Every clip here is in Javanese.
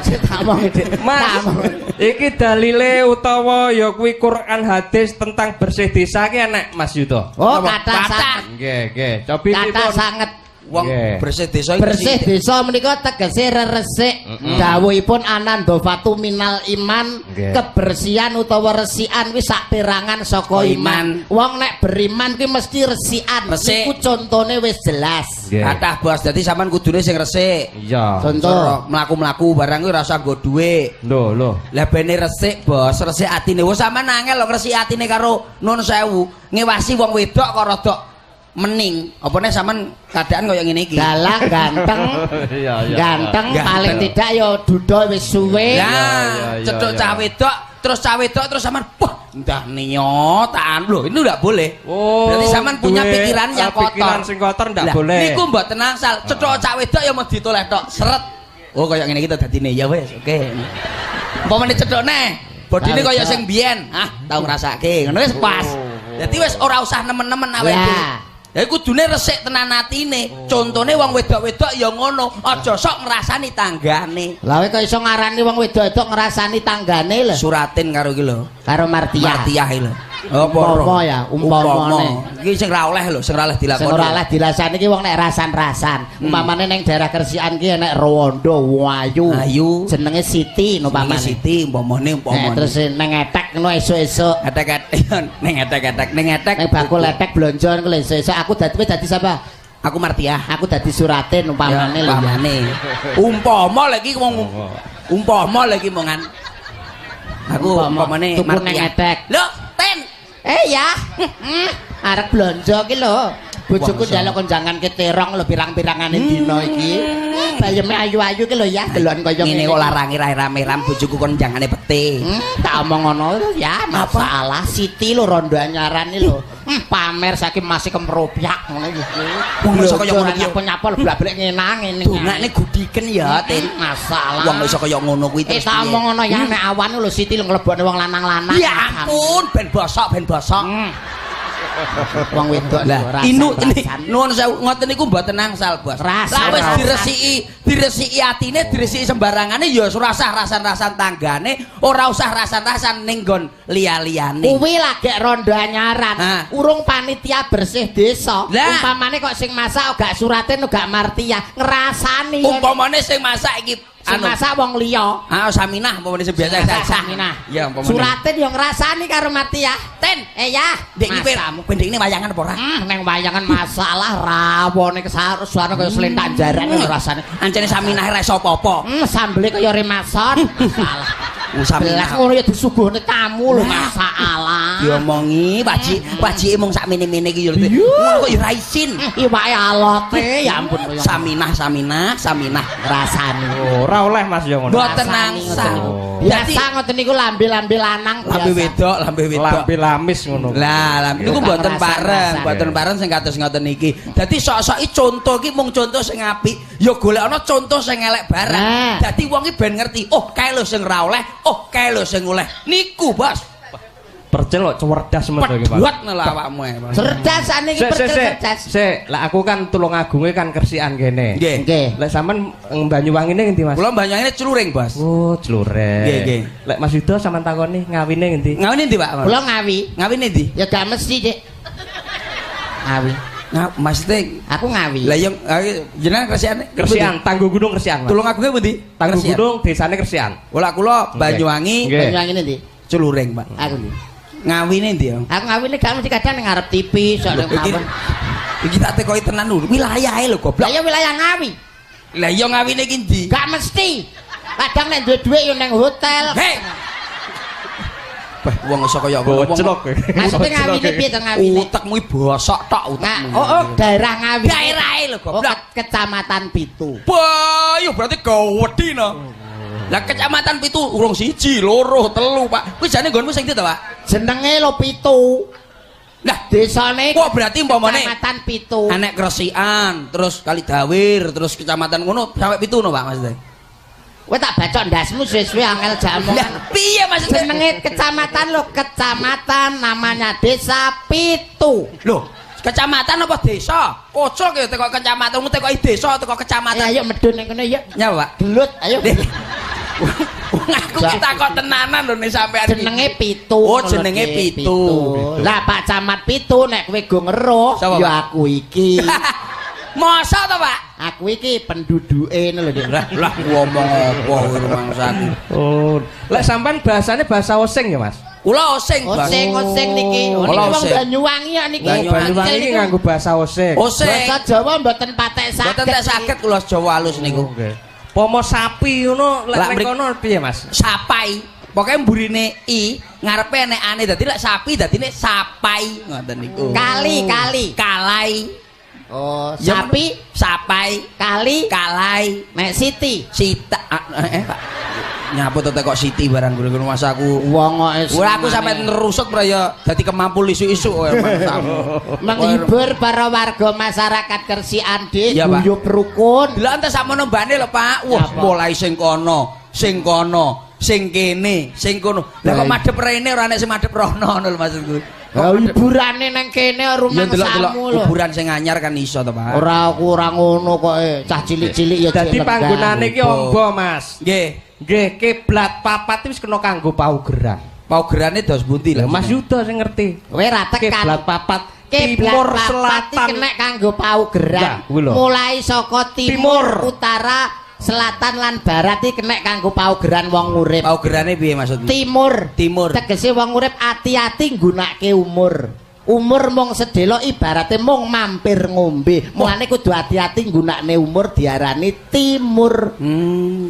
Tak omong, Dik. Mas, Tak omong. Iki dalile utawa ya kuwi Quran hadis tentang bersih desa ki enek, Mas Yuto. Oh, Apa? kathah Kathah. sanget. Nggih, nggih. Cobi Kathah pripun? sanget. Wong bersih desa iki Bersih desa menika tegese reresik. Dawuhipun anandhafatu minal iman, kebersihan utawa resikan kuwi sak perangan saka Saka iman. iman. Wong nek beriman kuwi mesti resikan. Resik. Niku contone wis jelas. Kathah, Bos. Dadi sampean kudune sing resik. Contoh. Mlaku-mlaku barang kuwi rasa nggo dhuwit. Lho, lho. Lah bene resik, Bos, resik atine. Wong sampean angel lho ngresiki atine karo nun sewu. Ngewasi wong wedok kok rodok mening. Apa nek sampean keadaan kaya ngene iki? Dalang ganteng. Iya, iya. Ganteng Ganteng. paling tidak ya duda wis suwe. Lah, Iya, cethuk cah wedok, terus cah wedok terus sampean wah, ndah niyo taan lho, ini ndak boleh. Oh, berarti sampean punya duwe, pikiran yang kotor. Pikiran sing kotor ndak Lah, boleh. Niku mboten angsal. Cethuk cah wedok ya mau ditoleh tok, seret. Oh, kaya ngene iki to dadine. Ya wis, oke. Umpamane cethuk neh, bodine Cah kaya wedok. sing biyen. Ah, tau ngrasake. Ngono wis pas. Dadi wis ora usah nemen-nemen awake Lah. dhewe. Ya kudune resik tenan atine. Contone wong wedok-wedok ya ngono, aja sok ngrasani tanggane. Lah kowe kok iso ngarani wong wedok-wedok ngrasani tanggane lho. Suratin karo iki lho. Karo Martiah. Martiah iki lho. Apa Umpama ya, umpamane. Iki sing ra oleh lho, sing ra oleh dilakoni. Sing ora oleh dirasani iki wong nek rasan-rasan. Umpamane ning daerah Kersikan ki enek rondo ayu. Ayu. Jenenge Siti umpamane umpamane. Siti umpamane Nek umpamane. terus neng etek ngono esuk-esuk. Etek-etek ning etek-etek ning etek. Ning bakul etek blonjo ngono esuk-esuk aku dadi kowe dadi sapa? Aku Martiah. Aku dadi Suratin umpamane lho. ya. Umpamane. Umpama lagi wong umpama lagi mongan. Aku Umpama, umpamane tuku neng Martiah. etek. Lho, Ten. Eh ya. Arek blonjo ki lho. Bojoku Wong iso. njaluk konjangan ke terong lho pirang-pirangane dina iki. Bayeme ayu-ayu ki lho ya, delon kaya Ngene kok larange ra rame-ram bojoku kon jangane pete. Tak omong ngono ya, masalah Siti lho rondo anyaran iki lho. Pamer saiki masih kemropyak ngono iki. Wong iso kaya ngono iki. Nyapo-nyapo blak-blek ngenang ngene. Dongakne gudiken ya, Tin. Masalah. Wong iso kaya ngono kuwi Eh terus. tak piye? omong ngono ya nek awan lho Siti lho nglebokne wong lanang-lanang. Ya ampun, ben bosok, ben bosok. Wong wedok Lah, lho inu ini rasan-rasan. nuwun sewu ngoten niku mboten angsal, Bos. Rasan, Lah wis rasan. diresiki, diresiki atine, diresiki sembarangane ya ora usah rasan-rasan tanggane, ora usah rasan-rasan ning nggon liya-liyane. Kuwi lagi rondo anyaran. Ah. Urung panitia bersih desa. Lah. Umpamane kok sing masak gak Suratin gak Martiah, ngrasani. Umpamane sing masak iki sing anu masak wong liya. Ah, Saminah umpamane sing biasa Masak sah. Saminah. Iya, umpamane. Suratin yo ngrasani karo Martiah. Ten, Eh ya, ndek iki masamu. kowe ndek ini wayangan apa ora? Neng wayangan masalah rawone kesarus-sarus kaya selentak jaran lho rasane. Ancene Saminah ora iso apa-apa. Sambele kaya remason. Masalah. Wong Saminah Belas ngono ya disuguhne tamu lho Lah. masalah. diomongi wajik, wajike mung sak mene-mene iki yo. Ngono kok ya ora isin. Iwake alote ya ampun kaya Saminah, Saminah, Saminah. ngrasani. Ora oleh Mas ya ngono. Mboten Ngrasani ngoten angsal. niku. Biasa ngoten niku lambe-lambe lanang Lambe biasa. wedok, lambe wedok. Lambe lamis ngono. Lah, lah niku mboten Rasan-rasan. pareng, mboten pareng sing kados ngoten niki. Dadi sok-soki contoh iki mung contoh sing apik, ya golekana contoh sing elek bareng. Nah. Dadi wong iki ben ngerti, oh kae lho sing ra oleh, oh kae lho sing oleh. Niku, Bos. Percil kok cerdas men to iki, Pak. Pedhot lho awakmu e. Bos. Cerdas saniki Sik, sik, percil sik. cerdas. Sik, lah aku kan Tulungagunge kan Kersikan kene. Nggih. Nggih. Lek sampean Banyuwangine ngendi, Mas? Kula Banyuwangine Cluring, Bos. Oh, Clureng. Nggih, nggih. Lek Mas Yudo sampean takoni ngawine ngendi? Ngawine ndi, Pak? Kula Ngawi. Ngawine ndi? Ya gak mesti, Dik. Ngawi. Nah, maksudnya Aku Ngawi. lah yang jenengan Kersikan Kersikan, Tangguh Gunung Kersikan, Mas. Tulungagunge pundi? Tangguh Kersikan. Gunung desane Kersikan. Kula kula Banyuwangi Nggih. Banyuwangi ndi? Cluring, Pak. Aku ndi? Ngawine ndi ya? Aku ngawine gak mesti kadang ning ngarep TV sok ning Iki mawon. iki tak tekoki tenan lho, wilayahe lho Lah goblok. ya wilayah Ngawi. Lah iya ngawine iki ndi? Gak mesti. Kadang nek duwe dhuwit yo ning hotel. Hei. Wah, wong iso kaya ngono. Wong Gojlok. Maksudnya ngawine piye to ngawine? Utekmu iki bosok tok Nah, utekmu. oh, oh daerah Ngawi. Daerahe lho Oh, goblok. Kecamatan Pitu. Bayu berarti gawedi no. Lah kecamatan Pitu urung siji, loro, telu, Pak. Kuwi jane nggonmu sing ndi to, Pak? Jenenge lho Pitu. Lah, Desane kok berarti umpamane Kecamatan Pitu. anek Kresikan, terus Kalidawir, terus kecamatan ngono sampai Pitu no, Pak maksudnya. Kowe tak bacok ndasmu suwe-suwe angel jamongan. Lah, piye maksudnya? Jenenge kecamatan lho, kecamatan namanya Desa Pitu. Loh, kecamatan apa desa? Kocok ya teko kecamatan, teko desa, teko Eh, kecamatan. ayo medun ning kono ya. Nyapa, Pak? Gelut, ayo. Deh. Wong aku ki takok tenanan lho nek sampean. Jenenge Pitu. Oh, jenenge Pitu. Lah Pak Camat Pitu nek kowe go ngeruh ya aku iki. Mosok to, Pak? Aku iki penduduke ngono lho, Dik. Lah ngomong apa kowe rumangsaku. Oh, lek sampean bahasane bahasa Osing ya, Mas? Kula Osing, Bang. Osing-osing niki. Oh, niki wong Banyuwangi ya niki. Banyuwangi iki nganggo bahasa Osing. Osing. Bahasa Jawa mboten patek saged. Mboten tek saged kula Jawa halus niku. Nggih. Pomo sapi ngono lek ning kono piye, Mas? Sapai. Pokoke mburine i, ngarepe enekane dadi lek sapi dadine sapai ngoten niku. Kali, kali. Kalai. Oh, sapi, sapai, kali, kalai, nek siti, sita, Pak. Nyapa to kok siti barang kuwi mas aku. Wong kok ora aku sampe nerusuk braya dadi kemampul isu-isu kowe mangsamu. Menghibur para warga masyarakat Kersian, Dik, guyub rukun. Delok entek sakmono mbane lho, Pak. Wah, mulai sing kono, sing kono, sing kene, sing kono. Lah kok madhep rene ora nek sing madhep rono ngono lho maksudku. Lah hiburane nang kene rumangsamu lho. Hiburan sing anyar kan iso to, Pak. Ora aku ora ngono kok cah cilik-cilik ya. Dadi panggonane iki ombo, Mas. Nggih. Nggih, kiblat papat wis kena kanggo paugeran. Paugerane dos pundi lho? Mas Yuda sing ngerti. Kowe ra tekan. Kiblat papat timur selatan kena kanggo paugeran. Mulai saka timur, utara, selatan lan barat iki kena kanggo paugeran wong urip. Paugerane piye maksudmu? Timur. Timur. Tegese wong urip ati-ati nggunakake umur. Umur mung sedelo ibarate mung mampir ngombe. Mulane kudu ati-ati nggunakne umur diarani timur.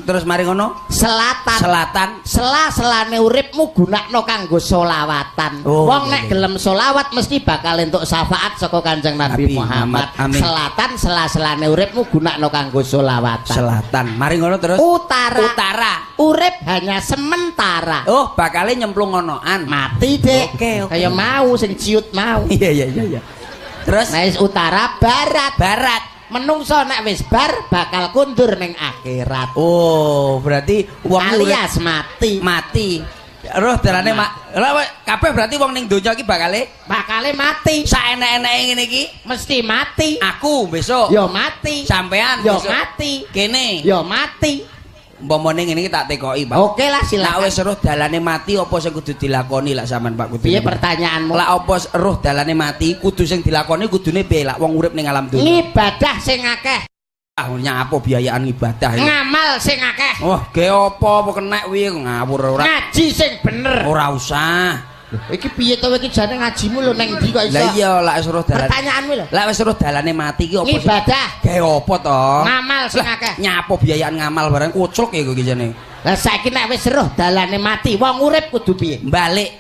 Terus mari ngono? Selatan. Selatan. Sela-selane uripmu gunakno kanggo solawatan. Oh, wong nek gelem solawat mesti bakal entuk syafaat saka Kanjeng Nabi Muhammad. Amin. Selatan sela-selane uripmu gunakno kanggo solawatan. Selatan. Mari ngono terus. Utara. Utara. Urip hanya sementara. Oh, bakale nyemplung ngonoan. Mati, Dik. Oke, oke. Kaya mau sing ciut mau. Iya. Terus nek utara barat. Barat. Menungso nek wis bar bakal kundur ning akhirat. Oh, berarti wong alias mati. Mati. Roh dalane mak. Kabeh berarti wong ning donya iki bakale mati. Saenek-eneke ngene iki mesti mati. Aku besok ya mati. Sampean ya besok mati. Kene ya mati. Umpamane ngene iki tak tekoki, Pak. Oke lah silakan. Lah wis roh dalane mati apa sing kudu dilakoni lak sampean Pak kudu. Piye pertanyaanmu? Lah apa roh dalane mati kudu sing dilakoni kudune piye lak wong urip ning alam dunya? Ngibadah sing akeh. Ah nyapa biayaan ngibadah iki? Ngamal sing akeh. Wah, ge apa apa kenek kuwi ngawur ora. Ngaji sing bener. Ora usah. Iki piye to iki jane ngajimu lho nang ndi kok iso? Lah iya lak wis roh dalane. Pertanyaanmu lho. Lak wis roh dalane mati iki apa? Ngibadah. Gawe apa to? Ngamal sing akeh. Nyapa biayaan ngamal barang koclok ya iki jane. Lah saiki nek wis roh dalane mati, wong urip kudu piye? Balik.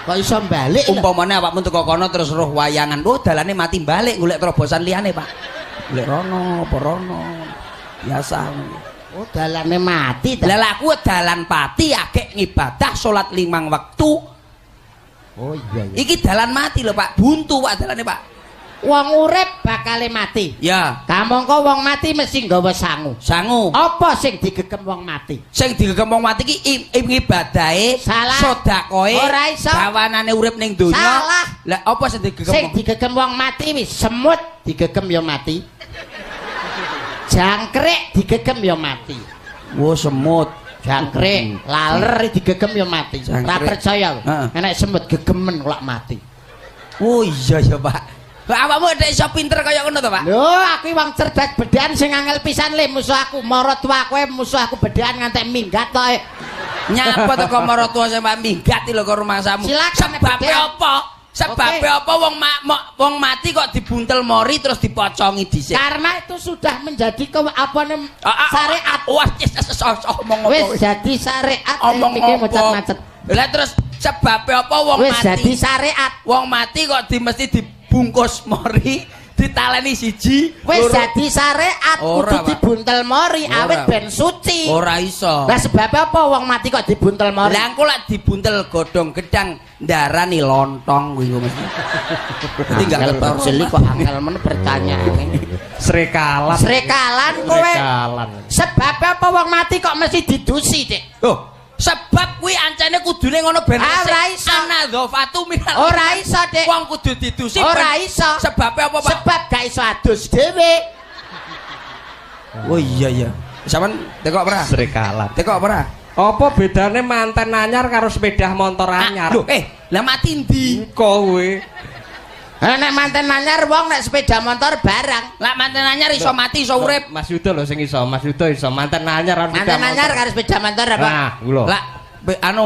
Kok iso balik? Umpamane awakmu teko kono terus roh wayangan, oh dalane mati balik golek terobosan liyane, Pak. Golek rono, apa rono. Biasa. Oh, dalane mati ta. Lah aku dalan pati akeh ngibadah salat 5 wektu. Oh iya iya. Iki dalan mati lho, Pak. Buntu Pak dalane, Pak. Wong urip bakale mati. Ya. Kamangka wong mati mesti nggawa sangu. Sangu. Apa sing digegem wong mati? Sing digegem wong mati iki ngibadahe, sedekahe, ora iso. Gawanane urip ning donya. Salah. Lah apa sing digegem? Sing digegem wong mati wis semut digegem ya mati. Jangkrik digegem ya mati. Wo semut, jangkrik, laler digegem ya mati. Ora percaya. Enek semut gegemen kok mati. Oh iya ya, Pak. Lah awakmu nek iso pinter kaya ngono to, Pak? Lho, aku wong cerdas bedhean sing angel pisan le musuh aku. Maratuwa kowe musuh aku bedhean ngantek minggat to. Nyapa to kok maratuwa sing minggat lho kok rumangsamu. Sebabe apa? Sebab apa wong mati kok dibuntel mori terus dipocongi dhisik? Karena itu sudah menjadi syariat. Wah, omong apa? Wis jadi syariat. Omong macet-macet. Lah terus sebab apa wong wis mati? Wis jadi syariat. Wong mati kok mesti dibungkus mori, ditaleni siji. Wis jadi syariat kudu dibuntel mori awit ben suci. Ora iso. Lah sebab apa wong mati kok dibuntel mori? Lah engko lak dibuntel godhong gedang ndarani lontong kuwi mesti. Dadi enggak ketor jeli kok angel men pertanyaane. Srekalan. Srekalan kowe. Sebab apa wong mati kok mesti didusi, Dik? Loh, sebab kuwi ancene kudune ngono ben ora iso. Anadzofatu minal. Ora iso, Dik. Wong kudu didusi. Ora iso. Sebabe apa, Pak? Sebab gak iso adus dhewe. Oh iya iya. Sampeyan tekok ora? Srikalat. Tekok ora? Apa bedane manten anyar karo sepeda motor anyar? Lho, lah mati ndi? Kowe. Nek manten anyar wong nek sepeda motor barang. Lah manten anyar iso mati iso urip. Mas Yudo lho sing iso, Mas Yudo iso manten anyar karo sepeda Manten anyar karo sepeda motor apa? Nah, kuwi lho. Lah anu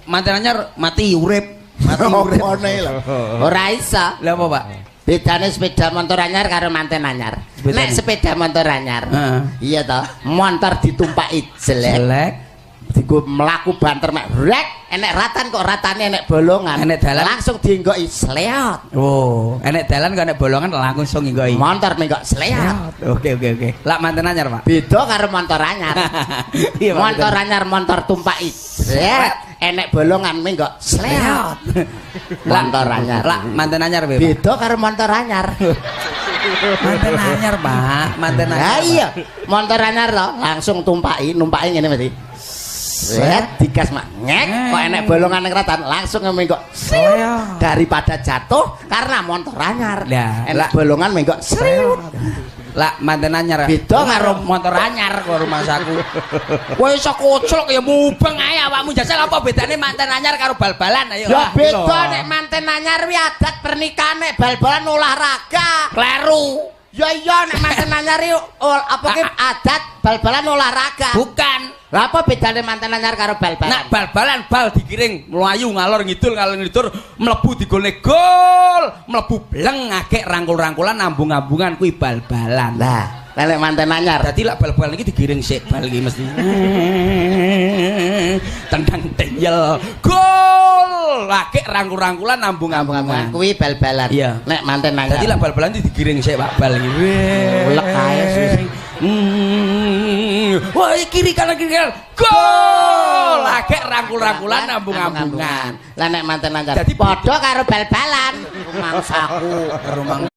manten anyar mati urip, mati urip. Opone lho. Ora iso. Lah apa, Pak? Bedane sepeda motor anyar karo manten anyar. Bedane. Nek sepeda motor anyar. Heeh. Iya toh, motor ditumpaki jelek. Jelek. Digo mlaku banter mek rek, enek ratan kok ratane enek bolongan. Enek dalan. Langsung dienggoki sleot. Oh, enek dalan kok enek bolongan langsung nginggoki. Motor menggok sleot. Oke, oke, oke. Lah manten anyar, Pak. Beda karo motor anyar. Iya, Pak. Motor anyar motor tumpaki jelek, enek bolongan menggok sleot. Motor anyar. Lah manten anyar piye, Pak? Beda karo motor anyar. Manten anyar, Pak. Manten anyar. Lah iya, motor anyar to langsung tumpaki, numpaki ngene mesti. Set digas mak ngek kok enek bolongan ning ratan langsung menggok Sleot. Daripada jatuh karena motor anyar. Lah, enek bolongan menggok sriut. Lah manten anyar. Beda karo motor anyar kok rumangsaku. Kowe iso koclok ya mubeng ae awakmu jajal apa bedane manten anyar karo bal-balan ayo. Ya beda nek manten anyar wi adat pernikahan nek bal-balan olahraga. Kleru. Ya iya nek manten anyar iki apa ki adat bal-balan olahraga. Bukan. Lah apa bedane manten anyar karo bal-balan? Nak bal-balan bal digiring mlayu ngalor ngidul ngalor ngidul mlebu digolne gol, mlebu bleng ngakek rangkul-rangkulan ambung-ambungan kuwi bal-balan. Lah, nek manten anyar. Dadi lak bal-balan iki digiring sik bal iki mesti. Tendang teyel. Gol! Lagek rangkul-rangkulan ambung-ambungan. Kuwi bal-balan. Iya. Nek manten anyar. Dadi lak bal-balan iki digiring sik Pak bal iki. Ulek kae sus. Wah, kiri kanan kiri kanan. Gol! Lagek rangkul-rangkulan ambung-ambungan. Lah nek manten anyar Dadi padha karo bal-balan. Rumangsaku. Rumang